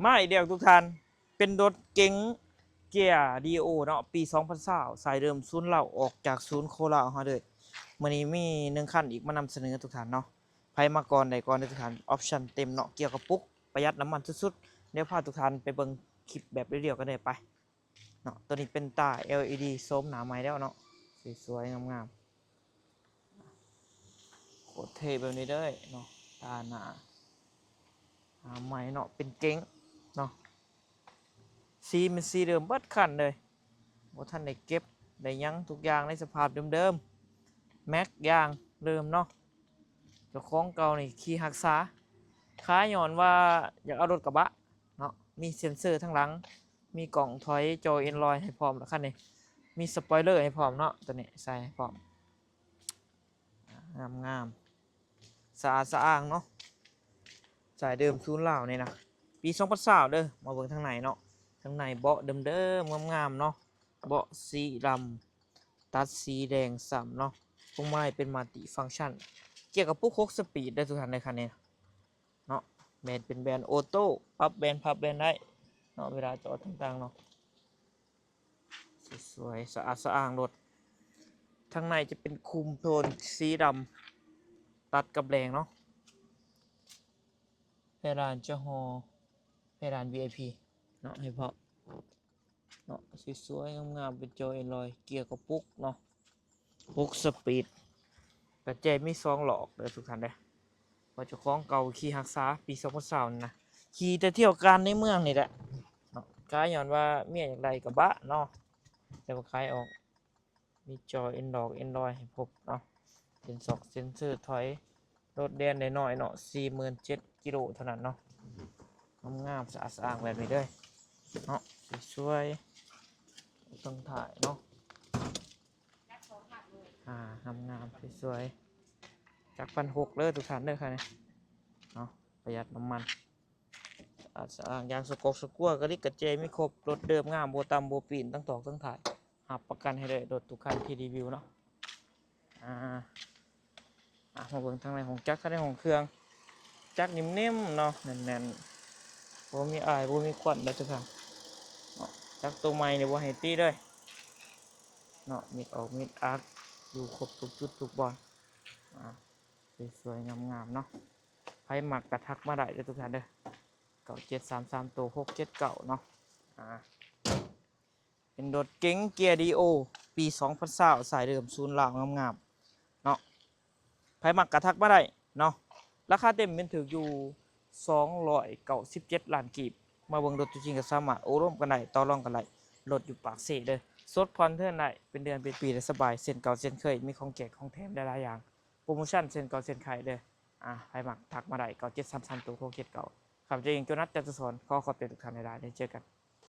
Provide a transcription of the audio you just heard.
ມາອີກແລ້ວທຸກທ່ານ ເປັນລົດເກັງເກຍດີໂອເນາະ ປີສອງພັນຊາວ ສາຍເດີມສູນລາວ ອອກຈາກສູນໂຄລາວເຮົາເລີຍ. ມື້ນີ້ມີໜຶ່ງຄັນອີກມານຳສະເໜີທຸກທ່ານເນາະ. ໃຜມາກ່ອນໄດ້ກ່ອນເດີທຸກທ່ານ ອອບຊັນເຕັມເນາະ ເກຍກະປຸກ ປະຢັດນ້ຳມັນສຸດໆ. ດຽວພາທຸກທ່ານໄປເບິ່ງຄລິບແບບລຽວໆກັນເລີຍໄປເນາະ. ໂຕນີ້ເປັນຕາ ແອລອີດີ ໂສມໜ້າໃໝ່ແລ້ວເນາະ ສວຍໆງາມໆ. ໂຄດເທ່ແບບນີ້ເດີເນາະ ຕາໜ້າ ໜ້າໃໝ່ເນາະ ເປັນເກັງເນາະ. ສີແມ່ນສີເດີມເບິດຄັນເລີຍ ບໍ່ທັນໄດ້ເກັບໄດ້ຫຍັງ ທຸກຢ່າງໃນສະພາບເດີມໆ ແມັກຢ່າງເດີມເນາະ. ເຈົ້າຂອງເກົ່ານີ້ຂີ່ຮັກສາ ຂາຍຍ້ອນວ່າຢາກເອົາລົດກະບະເນາະ ມີເຊັນເຊີທາງຫຼັງ ມີກ້ອງຖອຍ ຈໍ Android ໃຫ້ພ້ອມລະຄັນນີ້ ມີສະປອຍເລີໃຫ້ພ້ອມເນາະ ໂຕນີ້ໃສ່ໃຫ້ພ້ອມ. ງາມໆ ສະອາດສະອ້າງເນາະ ສາຍເດີມສູນລາວນີ້ນະ ປີສອງພັນຊາວເດີ. ມາເບິ່ງທາງໃນເນາະ ທາງໃນເບາະເດີມໆງາມໆເນາະ ເບາະສີດຳ ຕັດສີແດງຊ້ຳເນາະ. ພວງມາໄລເປັນ multifunction ເກຍກະປຸກຫົກສະປີດເດີທຸກທ່ານເດີ ຄັນນີ້ເນາະ. ແບນເປັນແບນໂອໂຕ້ ປັບແບນພັບແບນໄດ້ເນາະ ເວລາຈອດຕ່າງໆເນາະ. ສວຍໆ ສະອາດສະອ້າງລົດ. ທາງໃນຈະເປັນຄຸມໂທນສີດຳ ຕັດກັບແດງເນາະ. ເພດານຈະຫໍ່ ເພດານ ວີໄອພີ ເນາະ ໃຫ້ພ້ອມເນາະ. ສວຍໆງາມໆ ເປັນຈໍ Android ເກຍກະປຸກເນາະ ຫົກສະປີດ. ກະແຈມີສອງຫຼອກເດີທຸກທ່ານເດີ ເພາະເຈົ້າຂອງເກົ່າຂີ່ຮັກສາ ປີສອງພັນຊາວນີ້ນະ ຂີ່ແຕ່ທ່ຽວການໃນເມືອງນີ້ແຫຼະເນາະ. ຂາຍຍ້ອນວ່າເມຍຢາກໄດ້ກະບະເນາະ ແຕ່ວ່າຂາຍອອກ. ມີຈໍ Android Android ໃຫ້ພົບເນາະ ເຊັນຊອກເຊັນເຊີຖອຍ. ລົດແລ່ນໄດ້ໜ້ອຍເນາະ ສີ່ໝື່ນເຈັດກິໂລເທົ່ານັ້ນເນາະ. ງາມໆ ສະອາດສະອ້າງແບບນີ້ເດີເນາະ ສວຍໆ. ເບິ່ງທ້າຍເນາະ ອ່າ ງາມໆ ສວຍໆ. ຈັກພັນຫົກເດີທຸກທ່ານເດີ ຄັນນີ້ເນາະ ປະຢັດນ້ຳມັນ ສະອາດສະອ້າງ. ຢາງສະກອກສະກົວ ກະລິກກະແຈມີຄົບ ລົດເດີມງາມ ບໍ່ຕຳບໍ່ປີ້ນ ທັງຕອກທັງທ້າຍ ຮັບປະກັນໃຫ້ເລີຍ ລົດທຸກຄັນທີ່ຣີວິວເນາະ. ອ່າ ອ່າ ມາເບິ່ງທາງໃນຫ້ອງຈັກ ທາງໃນຫ້ອງເຄື່ອງ ຈັກໜິ່ມໆເນາະ ແໜ້ນໆ ບໍ່ມີອາຍ ບໍ່ມີຄວັນເດີທຸກທ່ານເນາະ. ຈັກໂຕໃໝ່ນີ້ບໍ່ໃຫ້ຕິເລີຍເນາະ ມິດອອກມິດອັດ ຢູ່ຄົບທຸກຈຸດທຸກບ່ອນ. ອ່າ ສວຍໆງາມໆເນາະ ໃຜມັກກະທັກມາໄດ້ເດີທຸກທ່ານເດີ ເກົ້າເຈັດສາມສາມໂຕຫົກເຈັດເກົ້າເນາະ. ອ່າ ເປັນລົດເກັງເກຍດີໂອ ປີສອງພັນຊາວ ສາຍເດີມສູນລາວງາມໆເນາະ. ໃຜມັກກະທັກມາໄດ້ເນາະ. ລາຄາເຕັມແມ່ນຖືກຢູ່ສອງຮ້ອຍເກົ້າສິບເຈັດລ້ານກີບ. ມາເບິ່ງລົດຕົວຈິງກະສາມາດໂອ້ລົມກັນໄດ້ ຕໍ່ລອງກັນໄດ້. ລົດຢູ່ປາກເຊເດີ ສົດຜ່ອນເທີນໄດ້ ເປັນເດືອນເປັນປີໄດ້ສະບາຍ ເຊັ່ນເກົ່າເຊັ່ນເຄີຍ ມີຂອງແຈກຂອງແຖມຫຼາຍໆຢ່າງ ໂປຣໂມຊັນເຊັ່ນເກົ່າເຊັ່ນໄຄເດີ. ອ່າ ໃຜມັກທັກມາໄດ້ ເກົ້າເຈັດສາມສາມໂຕຫົກເຈັດເກົ້າ. ຂ້າພະເຈົ້າເອງ ໂຈນັດ ຈະຕຸສອນ ຂໍຂອບໃຈທຸກທ່ານຫຼາຍໆ ໄດ້ເຈີກັນ.